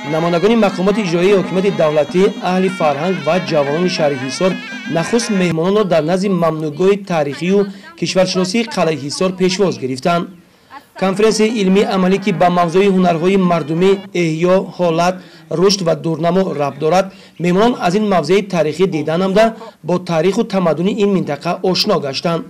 Намояндагони мақомоти иҷроияи ҳокимияти давлатӣ, аҳли фарҳанг ва ҷавонони шаҳри Ҳисор нахуст меҳмононро дар назди мамнӯъгоҳи таърихию кишваршиносии қалъаи Ҳисор пешвоз гирифтанд. Конференсияи илмии амалӣ, ки ба мавзӯи ҳунарҳои мардумӣ, эҳё, ҳолат, рушд ва дурнамо рабт дорад, меҳмонон аз ин мавзеи таърихӣ дида намуда, бо таъриху тамаддуни ин минтақа ошно гаштанд.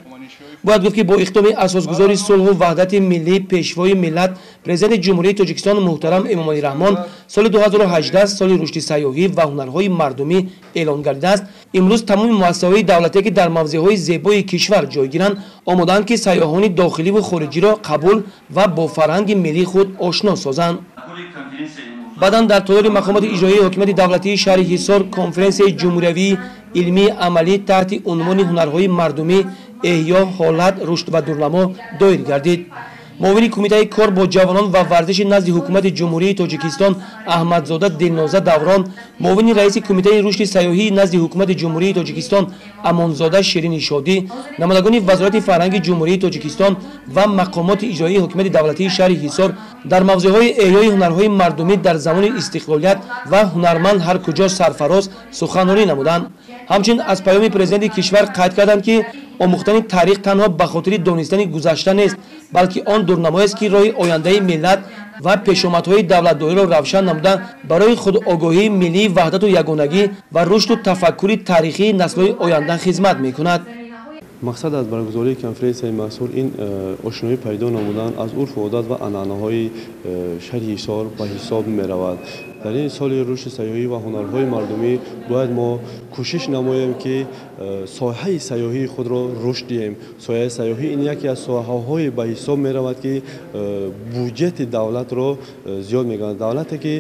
Бояд гуфт, ки бо иқдоми асосгузори сулҳу ваҳдати миллӣ, пешвои миллат, президенти Ҷумҳурии Тоҷикистон муҳтарам Эмомалӣ Раҳмон соли 2018 соли рушди сайёҳӣ ва ҳунарҳои мардумӣ эълон гардидааст. Имрӯз тамоми муассисаҳои давлатие, ки дар мавзеъҳои зебои кишвар ҷойгиранд, омодаанд, ки сайёҳони дохиливу хориҷиро қабул ва бо фарҳанги миллии худ ошно созанд. Баъдан дар толори мақомоти иҷроияи ҳокимияти давлатии шаҳри Ҳисор конференсияи ҷумҳуриявии илмии амалӣ таҳти унвони ҳунарҳои мардумӣ, эҳё, ҳолат, рушд ва дурнамо доир гардид. Муовини Кумитаи кор бо ҷавонон ва варзиши назди Ҳукумати Ҷумҳурии Тоҷикистон Аҳмадзода Дилноза Даврон, муовини раиси Кумитаи рушди сайёҳии назди Ҳукумати Ҷумҳурии Тоҷикистон Амонзода Ширини Шодӣ, намояндагони Вазорати фарҳанги Ҷумҳурии Тоҷикистон ва мақомоти иҷроии ҳокимияти давлатии шаҳри Ҳисор дар мавзӯъҳои эҳёи ҳунарҳои мардумӣ дар замони истиқлолият ва ҳунарманд ҳар куҷо сарфароз суханронӣ намуданд. Ҳамчунин аз паёми президенти кишвар қайд карданд, ки омӯхтани таърих танҳо ба хотири донистани гузашта нест, балки он дурнамоест, ки роҳи ояндаи миллат ва пешомадҳои давлатдориро равшан намуда, барои худогоҳии миллии, ваҳдату ягонагӣ ва рушду тафаккури таърихии наслҳои оянда хизмат мекунад. Мақсад аз баргузории конференсияи мазкур ин ошноӣ пайдо намудан аз урфу одат ва анъанаҳои шаҳри Ҳисор ба ҳисоб меравад. Дар ин соли рушди сайёҳӣ ва ҳунарҳои мардумӣ бояд мо кӯшиш намоем, ки соҳаи сайёҳии худро рушд диҳем. Соҳаи сайёҳӣ ин яке аз соҳаҳое ба ҳисоб меравад, ки буҷети давлатро зиёд мекунад. Давлате ки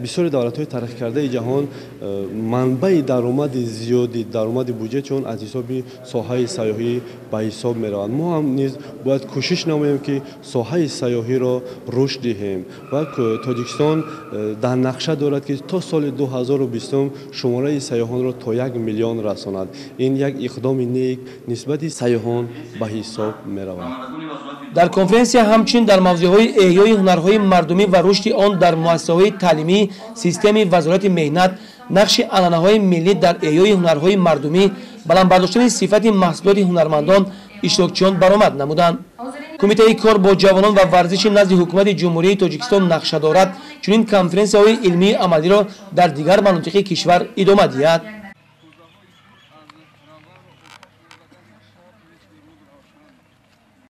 бисёри давлатҳои тараққикардаи ҷаҳон манбаи даромади зиёди даромади буҷетшон аз ҳисоби соҳаи сайёҳӣ ба ҳисоб меравад. Мо ҳам низ бояд кӯшиш намоем, ки соҳаи сайёҳиро рушд диҳем ва Тоҷикистон дар нақша дорад, ки то соли 2020 шумораи сайёҳонро то 1 миллион расонад. Ин як иқдоми нек нисбати сайёҳон ба ҳисоб меравад. Дар конференсия ҳамчунин дар мавзӯъҳои эҳёи ҳунарҳои мардумӣ ва рушди он дар муассисаҳои таълимӣ, системаи Вазорати меҳнат, нақши анъанаҳои миллӣ дар эҳёи ҳунарҳои мардумӣ, баланд бардоштани сифати маҳсулоти ҳунармандон иштирокчиён баромад намуданд. Кумитаи кор бо ҷавонон ва варзиши назди Ҳукумати Ҷумҳурии Тоҷикистон нақша дорад, чунин конференсияҳои илмии амалиро дар дигар манотиқи кишвар идома диҳад.